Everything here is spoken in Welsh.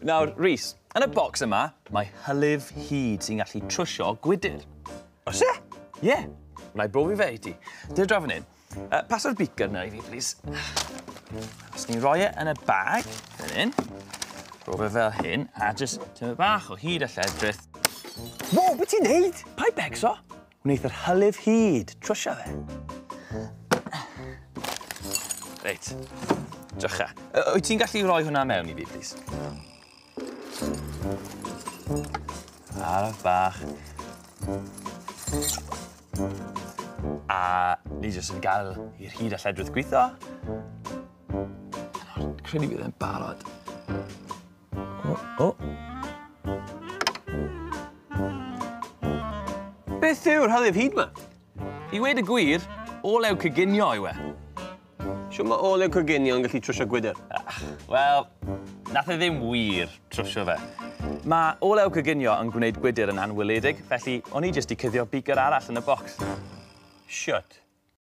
Nawr, Rhys, yn y bocs yma, mae hylif hud sy'n gallu trwsio gwydr. Oes e? Ie. Yeah. Wna i brofi fe i ti. Dyr draw fan hyn. Paso'r beaker na i fi, please. Os ni'n rhoi e yn y bag, fan hyn, rho fe fel hyn, a jyst tymed bach o hud a lledrith. Wow, beth ti'n neud? Paid becso. Wneith yr hylif hud trwsio fe. Reit, drycha. Wyt ti'n gallu rhoi hwnna mewn i fi, please? Araf bach. A ni jyst yn gael i'r hud a lledrith gweithio. Nawr, credu bydd e'n barod. O, o. Beth yw'r hylif hud 'ma? I weud y gwir, olew coginio yw e. Shwt ma' olew coginio yn gallu trwsio gwydyr? Wel, nath e ddim wir trwsio fe. Ma' olew coginio yn gwneud gwydyr yn anweledig, felly o'n i jyst 'di cuddio beaker arall yn y bocs. Shwt?